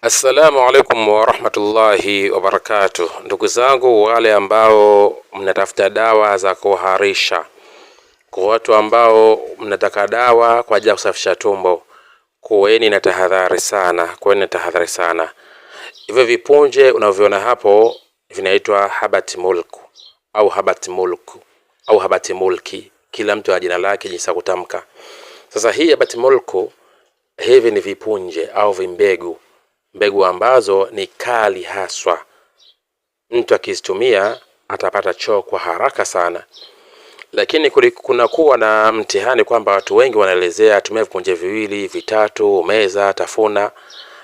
Assalamu alaikum warahmatullahi wabarakatuh, ndugu zangu wale ambao mnatafuta dawa za kuharisha, kwa watu ambao mnataka dawa kwa ajili ya kusafisha tumbo, kuweni na tahadhari sana, kuweni na tahadhari sana. Hivyo vipunje unavyoona hapo vinaitwa habat mulk au habat mulk au habati mulki, kila mtu ana jina lake jinsi ya kutamka. Sasa hii habati mulku, hivi ni vipunje au vimbegu mbegu ambazo ni kali haswa, mtu akizitumia atapata choo kwa haraka sana. Lakini kuna kuwa na mtihani kwamba watu wengi wanaelezea tumia vipunje viwili vitatu, meza, tafuna,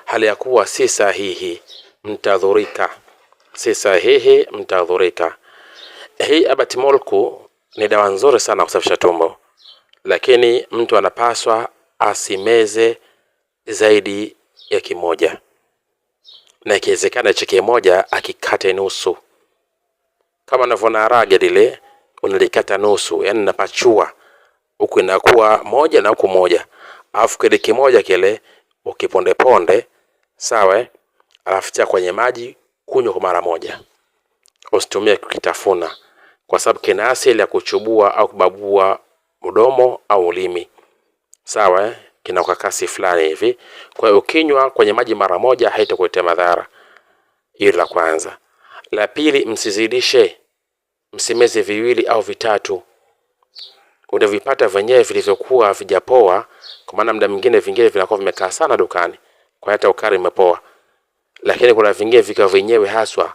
hali ya kuwa si sahihi, mtadhurika. Si sahihi, mtadhurika. Hii Abatimolku ni dawa nzuri sana kusafisha tumbo, lakini mtu anapaswa asimeze zaidi ya kimoja na ikiwezekana hicho kimoja akikate nusu, kama unavyoona rage lile unalikata nusu, yani napachua huku inakuwa moja na huku moja, alafu kile kimoja kile ukiponde ponde, sawa, eh? Alafu tia kwenye maji, kunywa kwa mara moja, usitumie kukitafuna, kwa sababu kina asili ya kuchubua au kubabua mdomo au ulimi, sawa eh? Kina ukakasi fulani hivi. Kwa hiyo ukinywa kwenye maji mara moja haitakuletea madhara. Hilo la kwanza. La pili, msizidishe, msimeze viwili au vitatu. Utavipata vyenyewe vilivyokuwa vijapoa, kwa maana muda mwingine vingine vinakuwa vimekaa sana dukani, kwa hata ukari umepoa, lakini kuna vingine vikiwa vyenyewe haswa,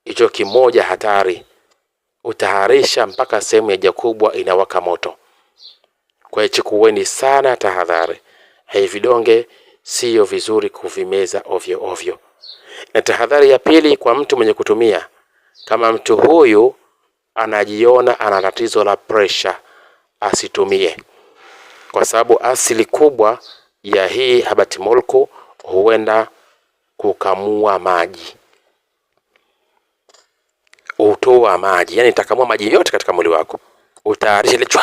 hicho kimoja hatari, utaharisha mpaka sehemu ya haja kubwa inawaka moto. Kwa hiyo chukueni sana tahadhari, hivi vidonge siyo vizuri kuvimeza ovyo ovyo. Na tahadhari ya pili kwa mtu mwenye kutumia, kama mtu huyu anajiona ana tatizo la presha, asitumie, kwa sababu asili kubwa ya hii habatimolku huenda kukamua maji, hutoa maji, yani itakamua maji yote katika mwili wako, utayarishe ile chwa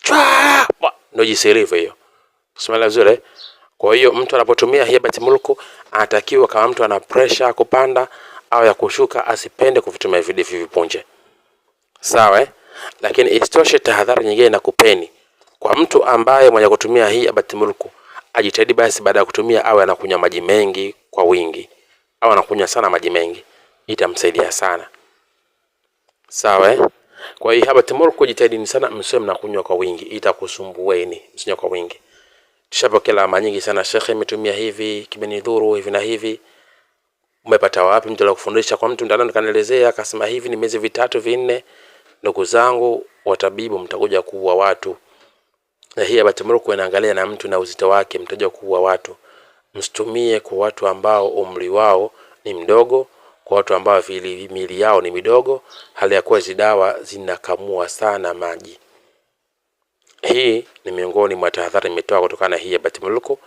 chwa, ndio jinsi ilivyo hiyo. Simala vizuri. Kwa hiyo mtu anapotumia Herbert Mulku anatakiwa kama mtu ana pressure ya kupanda au ya kushuka asipende kuvitumia hivi vipunje. Sawa eh? Lakini isitoshe tahadhari nyingine na kupeni kwa mtu ambaye mwenye kutumia hii Herbert Mulku ajitahidi basi baada ya kutumia awe anakunywa maji mengi kwa wingi, au anakunywa sana maji mengi, itamsaidia sana. Sawa eh? Kwa hiyo Herbert Mulku jitahidini sana, msiwe mnakunywa kwa wingi, itakusumbueni, msinywe kwa wingi. Tushapokea lawama nyingi sana, shekhe, imetumia hivi kimenidhuru hivi na hivi. Umepata wapi mtu alikufundisha? Kwa mtu mtaalamu kanielezea akasema hivi ni miezi vitatu vinne. Ndugu zangu watabibu, mtakuja kuua watu, na hii Herbert Mulku inaangalia na mtu na uzito wake, mtakuja kuua watu. Msitumie kwa watu ambao umri wao ni mdogo, kwa watu ambao miili yao ni midogo, hali ya kuwa hizi dawa zinakamua sana maji. Hii ni miongoni mwa tahadhari nimetoa kutokana na hii Herbert Mulku.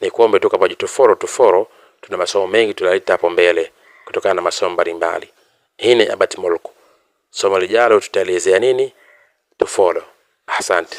Ni kuombe tu kama tuforo tuforo, tuna masomo mengi tunaleta hapo mbele kutokana na masomo mbalimbali. Hii ni Herbert Mulku. Somo lijalo tutaelezea nini? Tuforo. Asante.